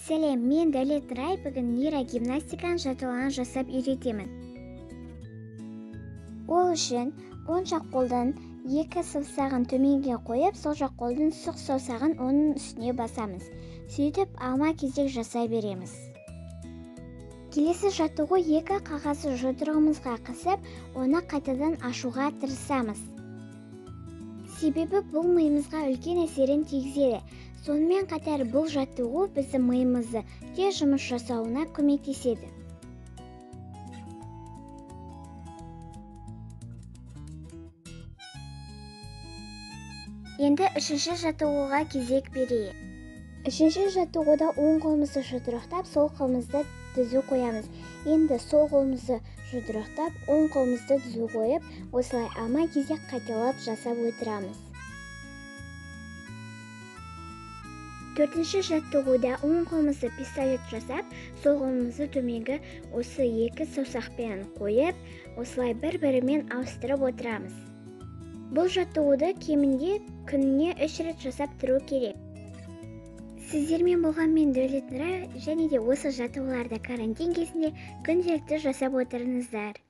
Сәлем, мен Дәулет Нұрай, бүгін нейрогимнастиканың жаттығуларын жасап үйретемін. Ол үшін оң жақ қолдан екі саусағын төменге қойып, сол жақ қолдың сұқ саусағын оның үстіне басамыз. Сөйтіп алма кезек жасай береміз. Келесі жаттығу екі қағазды жұдырығымызға қысып, оны қайтадан ашуға тырысамыз. Себебі бұл миымызға үлкен әсерін тигізеді. Сонымен қатар бұл жаттығу біздің миымызды тез жұмыс жасауына көмектеседі. Енді үшінші жаттығуға кезек берейік. Үшінші жаттығуда оң қолымызды жұдырықтап, сол қолымызды түзу қоямыз. Енді сол қолымызды жұдырықтап, оң қолымызды түзу қойып, осылай алма кезек қайталап жасап отырамыз. Төртінші жаттығуда оң қолымызды пистолет жасап, сол қолымызды төменгі осы екі саусақпен қойып, осылай бір-бірімен ауыстырып отырамыз. Бұл жаттығуды кемінде күніне 3 рет жасап тұру керек. Сіздермен болған мен Дәулет Нұрай, және де осы жаттығуларды карантин кезінде күнделікті жасап отырыңыздар.